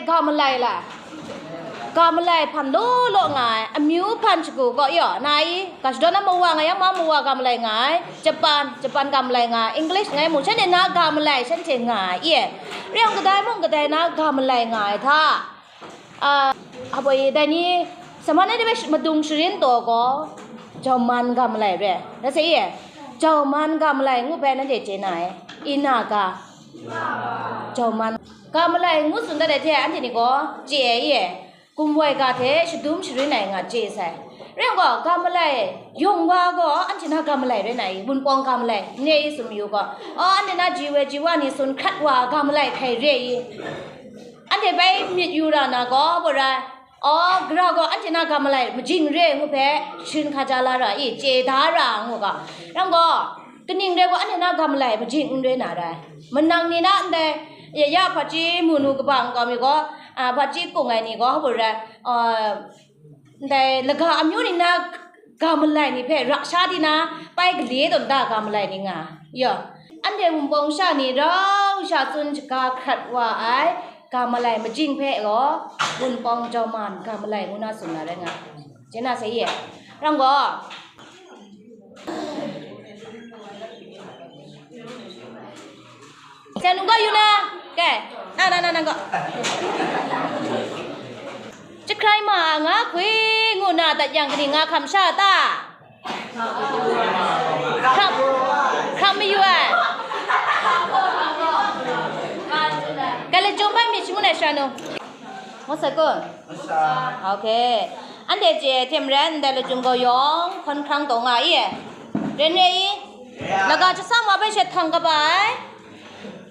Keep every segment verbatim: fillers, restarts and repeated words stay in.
Ga malai la. Ga malai hpan law law nga ai, amyu hpan shagu gaw yaw, na i, ga shadawn na mawa nga yang, ma mawa ga malai nga ai, Japan, Japan ga malai nga ai, English nga ai mung, shanhte na ga malai shanhte nga ai, i e. Reng kadai mung kadai na ga malai nga ai hta. A, hpa e, dai ni, sama na de bai sh-, madung sharin taw gaw, Jauman ga malai re. Na se i e, Jauman ga malai ngu bai nanhte chye na e, i na ga. Jauman. Ga malai ngu tsun dat ai hte anhte ni gaw chye ai e, gumwai ga hte shadum sharin ai nga chye sai. Rai yang gaw, ga malai yawng wa gaw anhte na ga malai rai na i, Wunpawng ga malai, n re i tsun mayu gaw, aw, anhte na ji woi ji wa ni tsun hkrat wa ga malai hkrai re i, anhte bai myit yu ra na gaw, gaw rai, aw, gara gaw anhte na ga malai majing re ngu hpe sharin hkaja la ra i, chye da ra ngu ga. Rai yang gaw, kaning rai gaw, anhte na ga malai majing n rai na rai. Manang ni na ndai, ya, ya, hpaji mu nu kaba nkau mi gaw, a, hpaji kung ai ni gaw, hpa rai, a, ndai laga amyu ni na ga malai ni hpe, ra sha di na, pai gale tawn da ga malai ni nga. Ya, anhte Wunpawng sha ni rau sha tsun shaga hkrat wa ai ga malai majing hpe gaw, Wunpawng Jauman ga malai ngu na tsun na rai nga. Chye na sai ye. Rai yang gaw, Seng nung gaw yu na, kai, na, na, na, na gaw. Jahkrai ma nga hkwi ngu na dat yang, kaning nga hkam sha ta? Hkam, hkam mayu ai. Kai, lachyum bai myit shangun ai sha nu. Ngu sai kun? Ngu sai. Ok. Anhte chye hte maren, ndai lachyum gaw yawng hkawn hkrang taw nga i? Ren re i? Ya. Laga hta sa ma bai she htang kaba ai?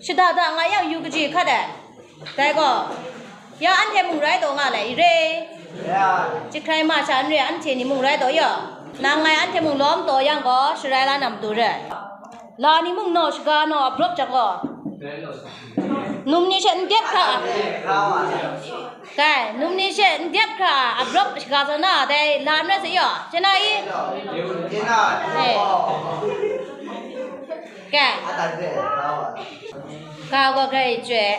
Shada da nga yang yu kaji hkat ai. Dai gaw, ya anhte mung rai taw nga lai i re? Ya. Jahkrai ma sha n re, anhte ni mung rai taw ya. Nang ngai anhte mung lawm taw yang gaw, sharai la na matu re. La ni mung naw shaga naw a brawp jang gaw, num ni she n dep hkra, kai, num ni she n dep hkra a brawp shaga sa na, dai la n rai sa yaw, chye na i? Eh. Kai. Ga gaw grai chyoi.